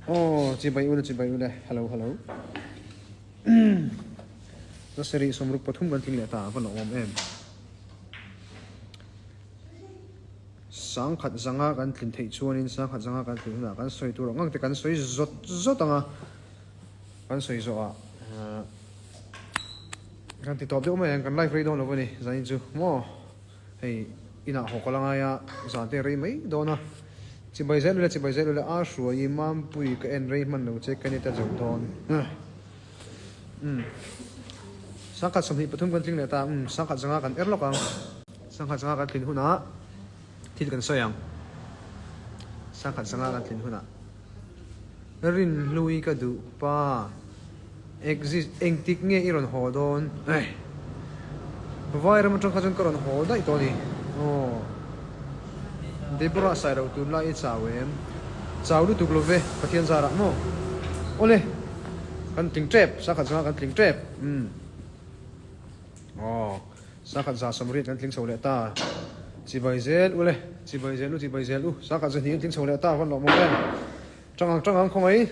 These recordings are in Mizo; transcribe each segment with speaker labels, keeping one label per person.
Speaker 1: Aw chibai ule chibai ule hello hello Zasarih 63 kan tling leh ta a va lawmawm em. Sangkhat zanga kan tlin theih chuanin sangkhat zanga kan tlin hunah kan sawi tur ang ang te kan sawi zawt zawt ang a, kan sawi zawhah kan ti tawp deuh mai ang kan live rei dawn lo a ni zanin chu maw. Hei inah haw ka la ngai a, zan te rei mai dawn a. Chibai zel ule, chibai zel ule, a hruai i Mampui ka en rei hman lo che ka ni ta zo dawn. Umm. Sangkhat 23 kan tling leh ta, umm sangkhat zanga kan er lawk ang. Sangkhat zanga kan tlin hunah thil kan sawi ang. Sangkhat zanga kan tlin hunah. Rinhlui ka duh pa. Exist engtik nge i rawn haw dawn? Aih. Vai ram atang kha chuan ka rawn haw daih tawh a ni. Aw. Deborah Sailo tunlai i chau em? Chau lutuk lo ve, Pathian zarah maw? Awle. Kan tling tep, sakhat zanga kan tling tep. Umm. Aw. Sakhat 180 kan tling chho leh ta. Chibai zel u le, chibai zel u, chibai zel u. Sakhat 200 kan tling chho leh ta, van lawh mawm em. Tang ang tang ang khawngaih.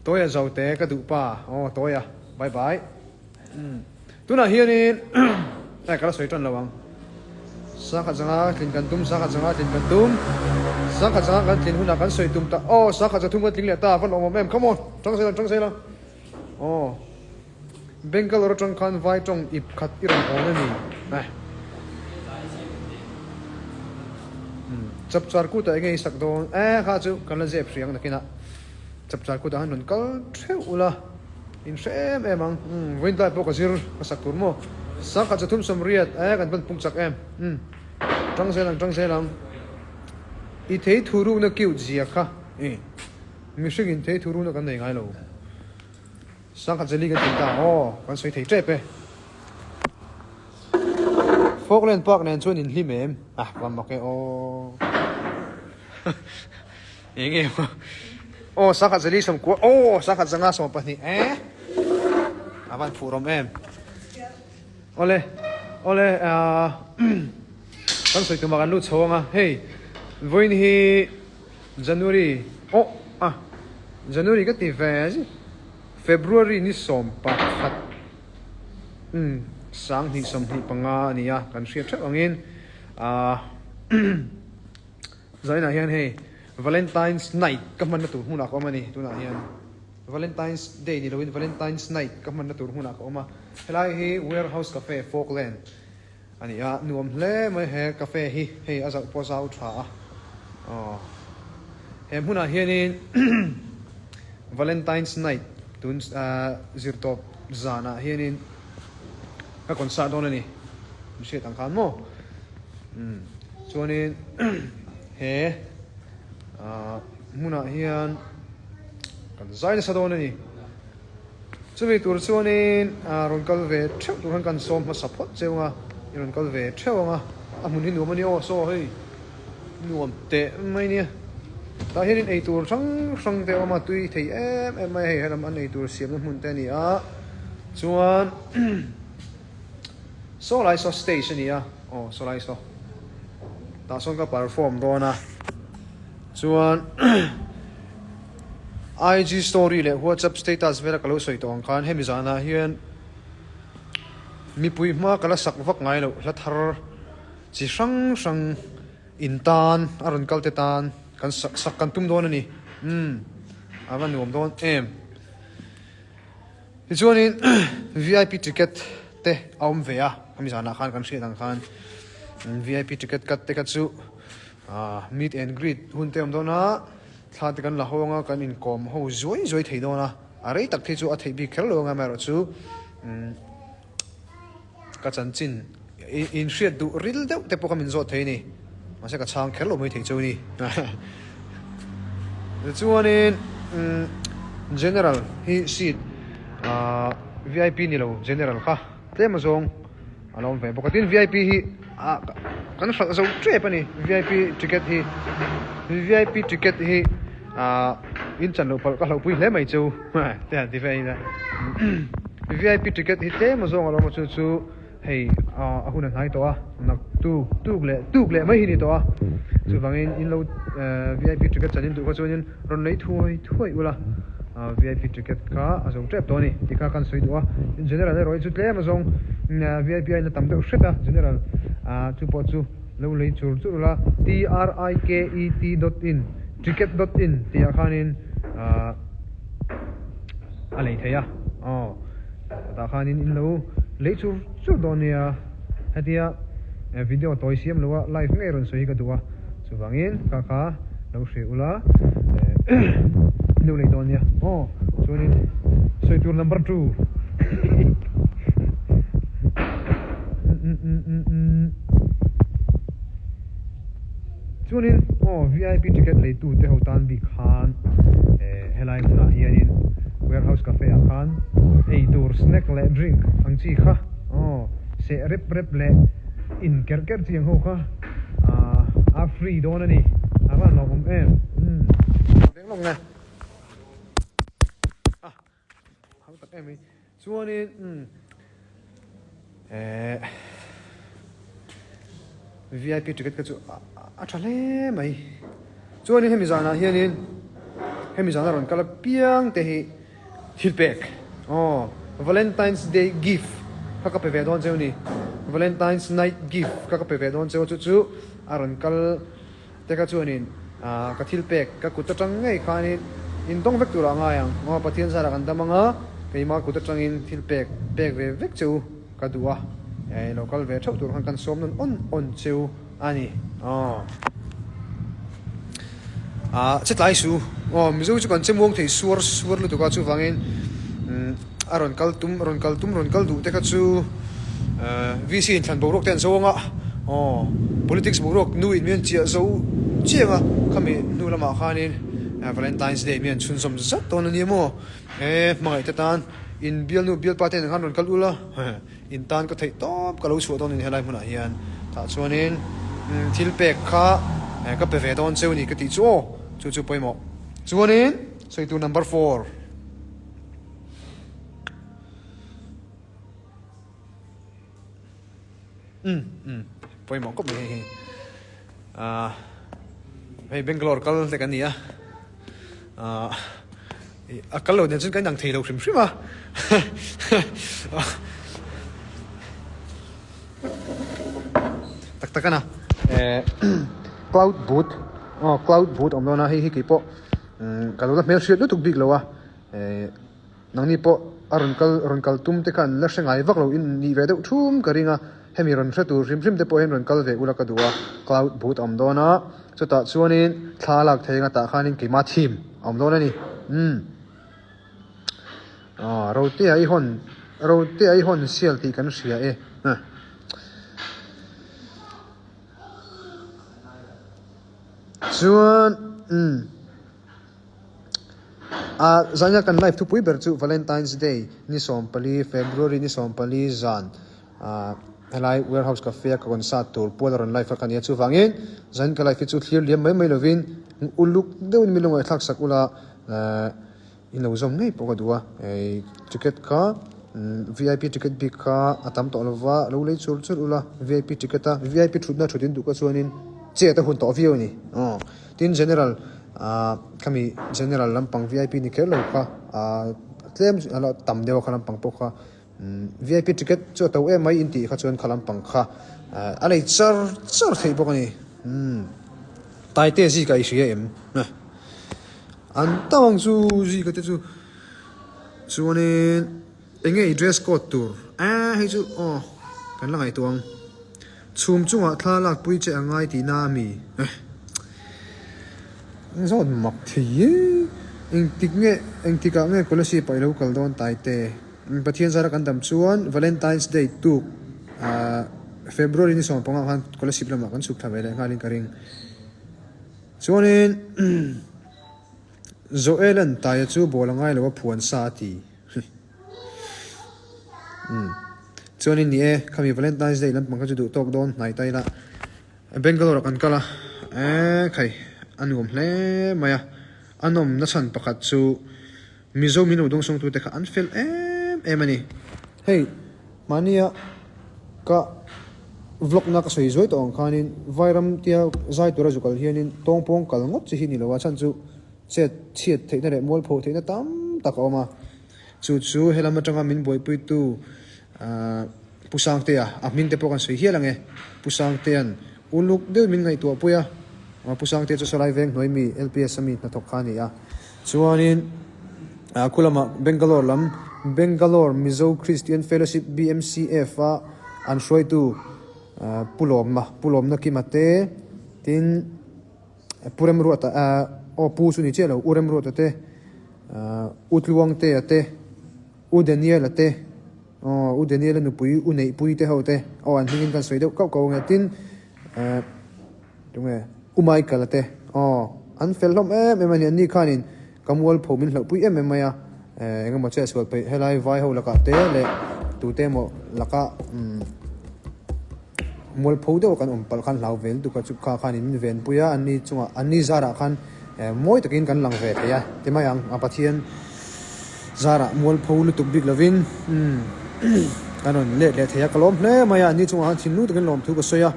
Speaker 1: Tawia Zote ka duh pa. Aw Tawia, bye bye. Tunah hianin eh ka la sawi tan lo ang. Sakhat zanga tlin kan tum, sakhat zanga tlin kan tum. Sakhat zanga kan tlin hunah kan sawi tum ta. Aw sakhat 300 kan tling leh ta, van lawh mawm em. Come on, tang zel ang, tang zel ang. Aw. Bangalore atang khan vai tawng ip khat i rawn hawn a ni. Eh. Umm. Chapchar kutah enge i sak dawn? Eh kha chu kan la zep hriang nakinah. Chapchar kutah han rawn kal theuh ula. In hre em em ang. Umm. Vawiin tlai pawh ka zir ka sak tur maw? Sangkhat 380 eh kan van pung chak em. Umm. Tang zel ang tang zel ang. I thei thurukna cute zia kha. Eh. Mihring in thei thurukna kan nei ngai lo. Sangkhat zali kan tih ta aw, kan sawi thei tep e. Falkland Park nen chuan in hlim em? Ah, va mak e aw. Eng nge maw? Aw, sangkhat zali 90, aw, sangkhat 120 eh. A van phuh rawm em. Awle, awle, ah, kan sawi tumah kan lut chho ang a, hei, vawiin hi January oh ah January ka ti ve a zin February ni 11 umm 2025 a ni a kan hriat theuh angin ah zainah hian hei Valentine's night ka hmanna tur hmunah ka awm a ni tunah hian Valentine's day ni loin Valentine's night ka hmanna tur hmunah ka awm a helai hi Warehouse Cafe Falkland A ni a, nuam hle mai he cafe hi, hei a zauh pawh zau tha a, aw he hmunah hianin Valentine's night tun zirtawp zanah hianin ka concert dawn a ni, min hriat ang khan maw umm chuanin he hmunah hian kan zai nasa dawn a ni. Chumi tur chuanin rawn kal ve theuh tur khan kan sawm hmasa phawt cheu ang a, i rawn kal ve theuh ang a, a hmun hi nuam a ni aw, saw hei nuam teh mai nia. Tah hianin eitur hrang hrang te a awm a, tui thei em em mai a hei helam an eitur siamna hmun te a ni a, chuan saw lai saw stage a ni a, aw saw lai saw tah sawn ka perform dawn a, chuan. IG story leh WhatsApp status vela ka lo sawi tawh ang khan hemi zanah hian mipui hma ka la sak vak ngai loh hla thar chi hrang hrang in tan a rawn kal te tan kan sak sak kan tum dawn a ni umm a va nuam dawn em tichuanin vip ticket te a awm ve a hemi zanah khan kan hriat ang khan vip ticket cut te kha chu ah meet and greet hun te a awm dawn a. Thla te kan la ho anga kan inkawm ho zuai zuai thei dawn a, a rei tak phei chu a theih bik kher lo anga amaherawhchu umm ka chanchin in hriat duh ril deuh te pawh kha min zawt thei a ni, mahse ka chhang kher lo mai thei chu a ni. Tichuanin umm general hi seat ah vip ni lo general kha tlem azawng a lo awm ve bawk a, tin vip hi ah kan hralh zo tep a ni vip ticket hi vip ticket hi ah in chan loh palh ka hlauhpui hle mai chu te han ti ve a nia vip ticket hi tlem azawng a lo awm a chu chu. Hei a hun a hnai tawh a, nak tuk tuk leh tuk leh mai hi ni tawh a, chuvangin in lo vip ticket chan in duh kha chuanin rawn lei thuai thuai ula, vip ticket kha a zo tep tawh a ni tih kha kan sawi duh a, general erawh hi chu tlem azawng vip a in la tam deuh hret a, general chu pawh chu lo lei chur chur ula, triket dot in ticket dot in tih ah khanin a lei thei a, aw. Tah khanin in lo lei chur chur dawn nia, hetia video tawi siam loa live ngei rawn sawi hi ka duh a, chuvangin kha kha lo hre ula in lo lei dawn nia aw, chuanin sawi tur number two Chuanin aw vip ticket leitu te ho tan bik khan helai hmunah hianin warehouse cafe ah khan ei tur snack leh drink ang chi kha aw seh rep rep leh in kerh kerh chi ang ho kha a free dawn a ni a van hlauhawm em umm. Veng lawk nge a hau tak em mai chuanin umm. Ehh vip ticket kha chu a tha hle mai chuanin hemi zanah hianin hemi zana rawn kal apiang te hi thil pek aw valentine's day gift kha ka pe ve dawn cheu ni valentine's night gift kha ka pe ve dawn cheu a chu chu a rawn kal te kha chuanin ah ka thil pek ka kut atang ngei khanin in dawng vek turah a ngai ang aw Pathian zarah kan dam anga keimah kut atangin thil pek pek ve vek che u ka duh a eh lo kal ve theuh tur khan kan sawm nawn awn awn che u a ni aw ah che tlai su aw Mizo chu kan che muang thei suar suar lutuk a chuvangin umm a rawn kal tum rawn kal tum rawn kal duh te kha chu VC in thlan boruak te an zo anga aw politics boruak nu in mian chiah zo chiang a khami hnu lamah khanin Valentine's Day mian chhunzawm zat dawn a nia maw he hmangaih te tan in bialnu bialpa te nen khan rawn kal ula in tan ka theih tawp ka lo chhuah dawn a ni helai hmunah hian tah chuanin thil pek kha ka pe ve dawn cheu a ni ka tih chu aw chu chu pawimawh chuanin sawi tur number four. Umm umm pawimawh khawp mai hei hi ahh hei Bangalore kal te kan ni a ahh a kal lo nen chuan kan inang thei lo hrim hrim a tak tak a na eh cloud boot aw cloud boot a awm dawn a hei hi keipawh ka lo la hmelhriat lutuk bik lo a. Eh, nangni pawh a rawn kal rawn kal tum te khan la hre ngai vak lo in nih ve deuh thum ka ring a, hemi rawn hre tur hrim hrim te pawh hian rawn kal ve ula ka duh a, cloud boot a awm dawn a, chutah chuanin thla lak thei anga tah khanin keimah thim a awm dawn a ni, umm. Aw, Rotea i hawn, Rotea i hawn sial tih kan hria e, huh. Chuan, umm. A zaina kan live thupui ber chu Valentine's Day ni 14 February ni 14 zan helai Warehouse Cafe a ka concert tur pual a rawn live a ka nia chuvangin zain ka live hi chu thlir liam mai mai lovin uluk deuhin min lo ngaihthlak sak ula in lo zawm ngei pawh ka duh a ticket kha vip ticket bik kha a tam tawh lova lo lei chur chur ula vip ticket a vip thutna thut in duh ka chuanin chet a hun tawh viau a ni aw. Tin General ah khami General lampang vip ni kher lo kha ah tlem a la tam deuh a kha lampang pawh kha vip ticket chu a to em mai in tih kha chuan kha lampang kha a lei char char theih bawk a ni umm Taite zika i hria em an tam ang chu zika te chu chuanin eng nge i dress code tur ah hei chu aw kan la ngaihtuah ang. Chhum chungah thla lakpui che a ngai tihna a mi? Eh. Eng zawt mak thei e. Engtik nge, engtikah nge Kolasib ah i lo kal dawn Taite? Pathian zara kan dam chuan Valentine's Day tuk ah February ni 15 khan Kolasib lamah kan chhuk thla ve leh nghalin ka ring. Chuanin Joel-a'n Taia chu ball a ngai lo a phuan sa a ti. Umm. Chuanin ni e, khami Valentine's Day lampang kha chu duh tawk dawn hnai ta ila Bangalore ah kan kal a, eeh khai a nuam hle mai a, a nawm na chhan pakhat chu Mizo min lo dawngsawngtute kha an fel em em a ni. Hei mahnia. Ka vlog na ka sawi zuai tawh ang khanin Vairam tia zai tura zu kal hianin tawngpawng kal ngawt chi hi ni lo a, chhan chu chet chhiat theihna leh mualpho theihna tam tak a awm a. Chu chu helam atanga min buaipuitu Pu Sangtea, a hming te pawh kan sawi hial ang e, Pu Sangtea'n uluk deuhin min ngaihtuah pui a, Pu Sangtea chu Sawlai Veng hnuai mi LPS a mi hnathawk kha a ni a. Chuanin khu lamah Bangalore lam Bangalore Mizo Christian Fellowship, BMCF, a an hruaitu Pu Lawmna, Pu Lawmna Kima te, tin Pu Remruata aw Pu chu ni chiah lo, U Remruata te, U Tluangtea te, U Daniela te, aw U Daniela nupui U Neihpui te ho te, aw an hmingin kan sawi deuh kauh kauh ang e, tin Tunge? U Michael a te. Aw, an fel hlawm em em a ni. Anni khanin ka mualpho min hlauhpui em em mai a. Eh, engemaw che sual peih helai vai ho lakah te leh tute emaw laka umm mualpho deuh a kan awm palh khan hlau ve lutuk a, chu kha khanin min venpui a, anni chungah anni zarah khan eh mawi takin kan lang ve thei a ti mai ang. A Pathian zarah mualpho lutuk bik lovin umm kan rawn let leh thei a, ka lawm hle mai a, anni chungah khan thinlung takin lawmthu ka sawi a.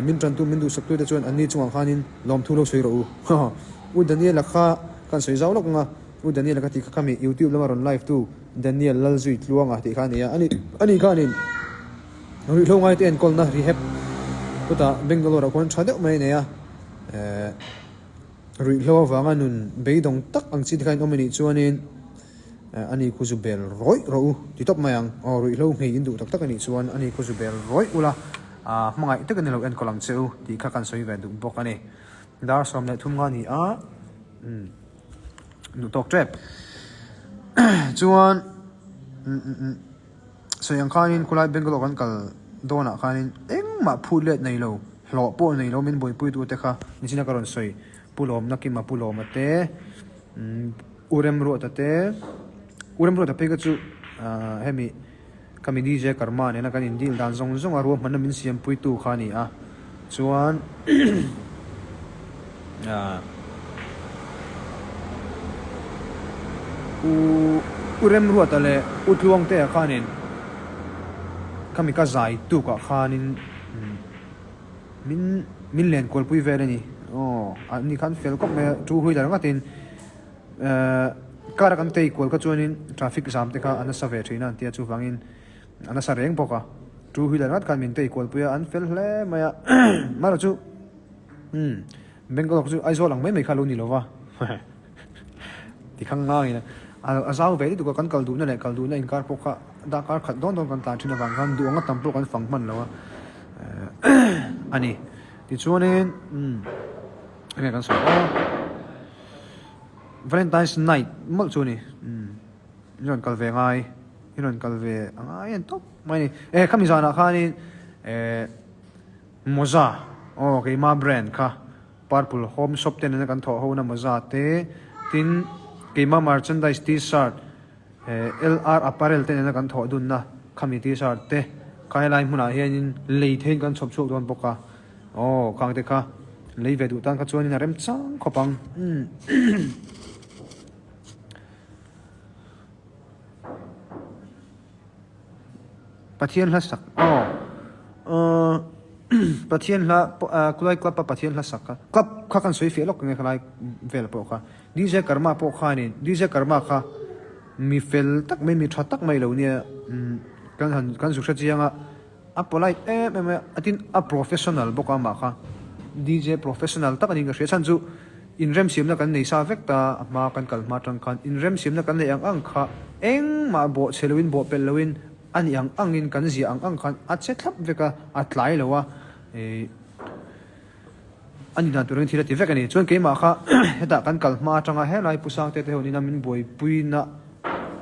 Speaker 1: Min tantu min duhsaktu te chuan anni chungah khanin lawmthu lo sawi rawh u. U Daniela kha kan sawi zau lawk ang a, U Daniela ka tih kha khami YouTube lama rawn live tu Daniel Lalzui Tluanga tih kha a ni a, ani ani khanin ruihhlo ngaite enkawlna rehab chutah Bangalore ah khuan tha deuh mai a nei a, ruihhlo avanga nun beidawng tak ang chi te kha in awm a nih chuanin Ani khu zu bel rawih rawh u ti tawp mai ang. Aw ruihhlo nghei in duh tak tak a nih chuan ani khu zu bel rawih ula hmangaih tak in ilo enkawl ang che u tih kha kan sawi ve duh bawk a ni. Dar 13 nga a ni a, umm duh tawk tep. Chuan umm umm umm sawi ang khanin khulai Bangalore kan kal dawnah khanin engmah phut let nei lo, hlawh pawh nei lo min buaipui tute kha nichina ka rawn sawi Pu Lawmna Kima Pu Lawma te umm U Remruata te, U Remruata phei kha chu hemi ka mi DJ Karma nena kan in deal dan zawng zawng a ruahmanna min siampuitu kha a ni a, chuan U U Remruata leh U Tluangtea khanin khami ka zai tukah khanin min min lenkualpui vel a ni, aw ani khan fel khawp mai a, two wheeler ngatin. Ehh car a kan tei kual kha chuanin traffic jam te kha a nasa ve thin a an tia chuvangin a nasa reng bawk a two wheeler ngat khan min tei kual pui a an fel hle mai a marawh chu umm Bangalore chu Aizawl ang mai mai kha a lo ni lo va tikhang ngangin a zau ve lutuk a kan kal duhna leh kal duhna inkar pawh kha darkar khat dawn dawn kan tlan thin avang khan duh anga tam pawh kan fang hman lo a a ni tichuanin umm enge kan sawi aw. Valentine's night mawlh chu a ni umm in rawn kal ve ngai in rawn kal ve a ngai en tawp mai a ni eh khami zanah khanin eh mawza aw keima brand kha purple home shop te nena kan thawh ho na mawza te tin keima merchandise t-shirt eh LR apparel te nena kan thawh dunna khami t-shirt te kha helai hmunah hianin lei theiin kan chhawp chhuak dawn bawk a. Aw khang te kha lei ve duh tan kha chuanin a rem chang khawp ang. Pathian hla sak aw Pathian hla Kulai club a Pathian hla sak kha club kha kan sawi fiah lawk nge khalai vel pawh kha DJ Karma pawh khanin DJ Karma kha mi fel tak mai mi tha tak mai lo nia kan han kan zu hre chiang a. A polite em em a, a tin a professional bawk a amah kha. DJ professional tak a niin ka hria. Chhan chu inremsiamna kan nei sa vek ta a hma kan kal hma atang khan inremsiamna kan neih ang ang kha engmah bawh chhe loin bawh pelh loin a nih ang angin kan ziah ang ang khan a che thlap vek a, a tlai lo a. Ih a ni dan turin thil a ti vek a ni. Chuan keimah kha hetah kan kal hma atanga helai Pu Sangte te ho nena min buaipuina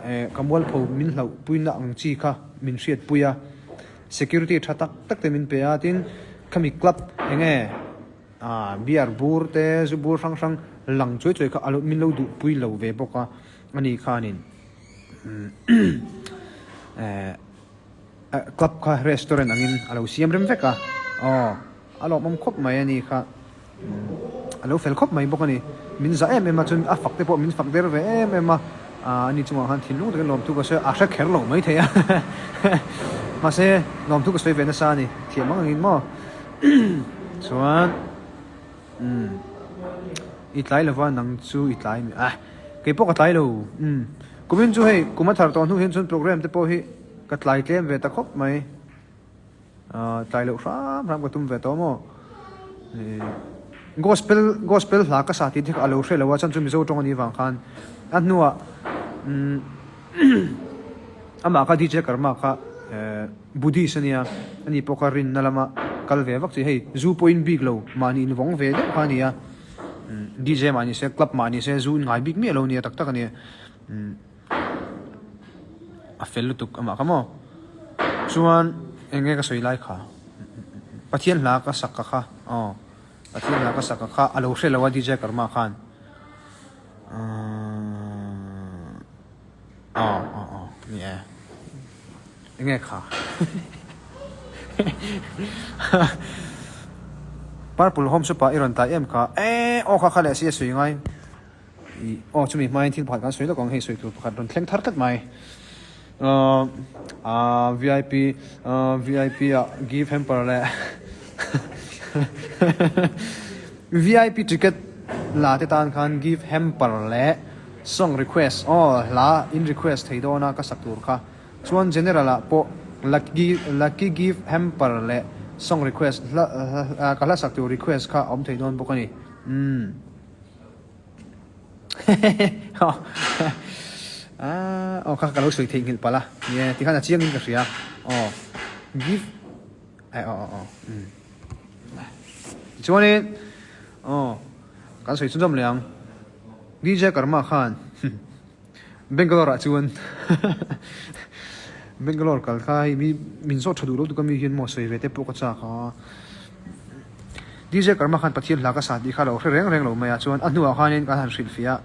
Speaker 1: eh ka mualpho min hlauhpuina ang chi kha min hriatpui a, security tha tak tak te min pe a, tin khami club eng nge ah beer bur te zu bur hrang hrang lang chuai chuai kha a lo min lo duhpui lo ve bawk a, ani khanin eh club kha restaurant angin a lo siam rem vek a, aw. A lawmawm khawp mai a ni kha. A lo fel khawp mai bawk a ni. Min zah em em a, chuan a fak te pawh min fak der ve em em a. Ani chungah khan thinlung takin lawmthu ka sawi a, a hre kher lo mai thei a. Mahse lawmthu ka sawi ve nasa a ni thiam ang angin maw chuan umm i tlai lova nang chu i tlai mi ah kei pawh ka tlai lo umm kumin chu hei kum a thar tawh hnu hian chuan program te pawh hi ka tlai tlem ve ta khawp mai. Tlai loh hram hram ka tum ve tawh maw? Gospel gospel hla ka sa tih te kha a lo hre lo a, chuan chu Mizo tawng a nih vang khan a hnuah umm amah kha DJ Karma kha Buddhist a nia, ani pawh kha rinna lama kal ve vak chi hei zu pawhin bik lo mahni invawng ve deuh kha a ni a, DJ mah ni se club mah ni se zu in ngai bik miah lo a nia tak tak a nia. A fel lutuk amah kha maw? Chuan eng nge ka sawi lai kha? Pathian hla ka sak ka kha aw Pathian hla ka sak ka kha a lo hre lo a DJ Karma khan aw aw aw ni e eng nge kha Purple Home Shop ah i rawn tai em kha e aw kha kha leh si a sawi ngai. Ih aw chumi hmain thil pakhat kan sawi lawk ang hei sawi tur pakhat rawn thleng thar tlat mai ahh ahh vip ahh vip ah gift hamper leh vip ticket la te tan khan gift hamper leh song request aw hla in request thei dawn a ka sak tur kha chuan general ah pawh lucky lucky gift hamper leh song request hla ka hla sak tur request kha a awm thei dawn bawk a ni umm. Aw kha ka lo sawi theihnghilh palh a, nie tikhan a chiangin ka hria aw gift eh aw aw aw umm tichuanin aw kan sawi chhunzawm leh ang DJ Karma khan Bangalore ah chuan Bangalore kal kha hei mi min zawt tha duh lo tuk a mi hian maw sawi ve te pawh ka chak a DJ Karma khan Pathian hla ka sa tih kha a lo hre reng reng lo mai a chuan a hnuah khanin kan han hrilh fiah a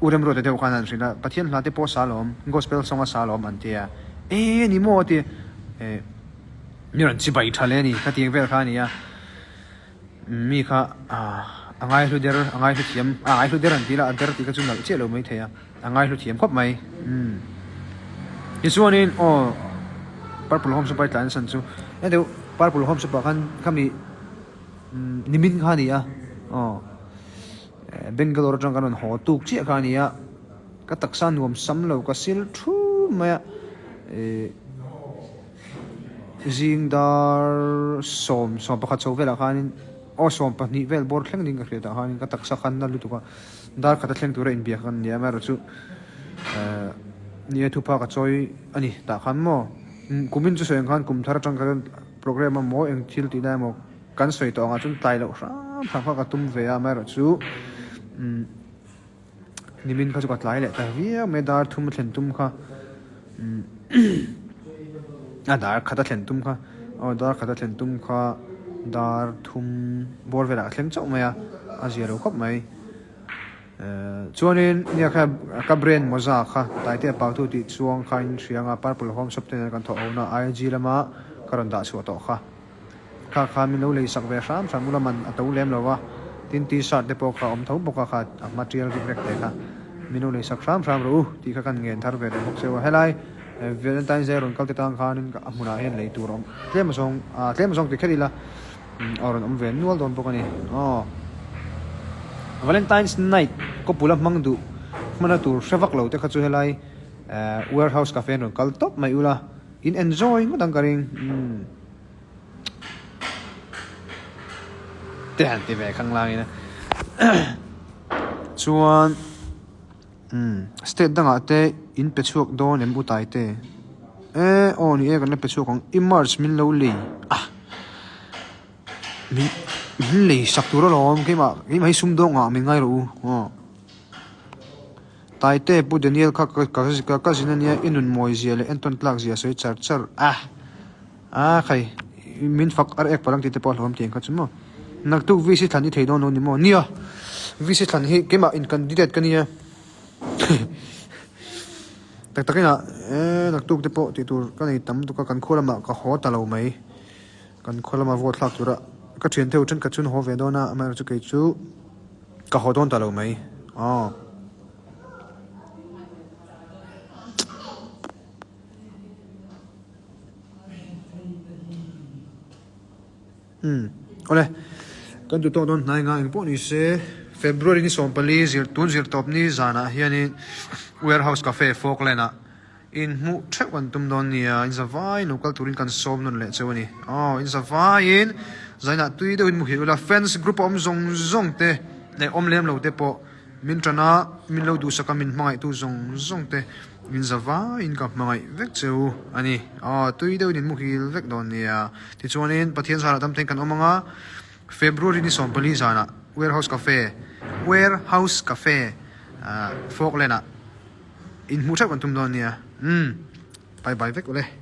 Speaker 1: U Remruata deuh khan an hrilh a Pathian hla te pawh sa lawm Gospel song a sa lawm an ti a e ni maw a ti eh mi rawn chibai tha le a ni ka tih vel kha a ni a. Mi kha a ngaihlu der, a ngaihlu thiam, a ngaihlu der an ti la, a der tih kha chu nalh chiah lo mai thei a, a ngaihlu thiam khawp mai. Umm. Tichuanin aw Purple Home Shop a tlan san chu e deuh Purple Home Shop ah khan khami nimin kha a ni a, aw Bangalore atang kan rawn haw tuk chiah kha a ni a, ka taksa nuam sam lo ka sil thu mai a, eh. Zing dar sawm 11 chho velah khanin aw 12 vel bawr thleng ding ka hriat ah khanin ka taksa khan na lutuk a dar khat a thleng tura inbiak kan ni a amaherawhchu eh ni e thupa ka chawi a ni tah khan maw kumin chu sawi ang khan kum thar atang khan program a maw eng thil tih na emaw kan sawi tawh ang ah chuan tlai loh hram hram kha ka tum ve a amaherawhchu umm. Nimin kha chu ka tlai leh ta viau mai a, dar thum a thlen tum kha a dar khat a thlen tum kha aw dar khat a thlen tum kha dar thum bawr velah a thleng chauh mai a, a zia lo khawp mai. Ehh chuanin nia kha ka brand mawza kha Taitea Pautu tih chuang kha in hria anga Purple Home Shop te nen kan thawh ho na IG lama ka rawn dah chhuah tawh kha. Kha kha min lo lei sak ve hram hram ula man a to lem lo a, tin t-shirt te pawh kha a awm tho bawk a kha a hma tial rik rek te kha min lo lei sak hram hram rawh u tih kha kan ngen thar ve leh bawk cheu a. Helai Valentine's Day rawn kal te tang khanin a hmunah hian lei tur a awm tlem azawng ah tlem azawng ti kher ila a rawn awm ve nual dawn bawk a ni. Aw Valentine's Night kawpula hmang duh hmana tur hre vak lo te kha chu helai warehouse cafe an rawn kal tawp mai ula in enjoy ngawt ang ka ring umm. Te han ti ve khang lang ina chuan umm state dangah te in pe chhuak dawn em utai te e aw ni e kan la pe chhuak ang i merch min lo lei a min min lei sak tur alawm keimah keimah hi sumdawng ah min ngai rawh u aw. Taite Pu Daniel kha ka cousin a nia i nun mawi zia leh entawn tlak zia sawi char char a a khai min fak ar ek palang tih te pawh a hlauhawm tih ang kha chu maw naktuk VC thlan i thei dawn lo ni maw nia VC thlan hi keimah in candidate ka nia tak tak inah e naktuk te pawh tih tur ka nei tam tuk a kan khaw lamah ka haw ta lo mai kan khaw lama vote thlak tura ka thian theuh thenkhat chu an haw ve dawn a amaherawhchu kei chu. Ka haw dawn ta lo mai aw. Umm awle kan duh tawk dawn hnai nga engpawh ni se February ni 14 zir tun zir tawp ni zanah hianin Warehouse Cafe Falkland ah inhmuh theuh kan tum dawn nia in zavaiin lo kal turin kan sawm nawn leh cheu a ni. Aw in zavaiin zainah tui deuhin muhil ula fans group a awm zawng zawng te leh awm lem lo te pawh Min ṭan a, min lo duhsak a, min hmangaihtu zawng zawng te min za vaiin ka hmangaih vek che u a ni. Aw, tui deuhin in muhil vek dawn nia. Tichuanin Pathian zanah tam theiin kan awm ang a, February ni 14 zanah Warehouse Cafe, Warehouse Cafe, Falkland-ah inhmuh ṭheuh kan tum dawn nia. Umm, bye bye vek ule.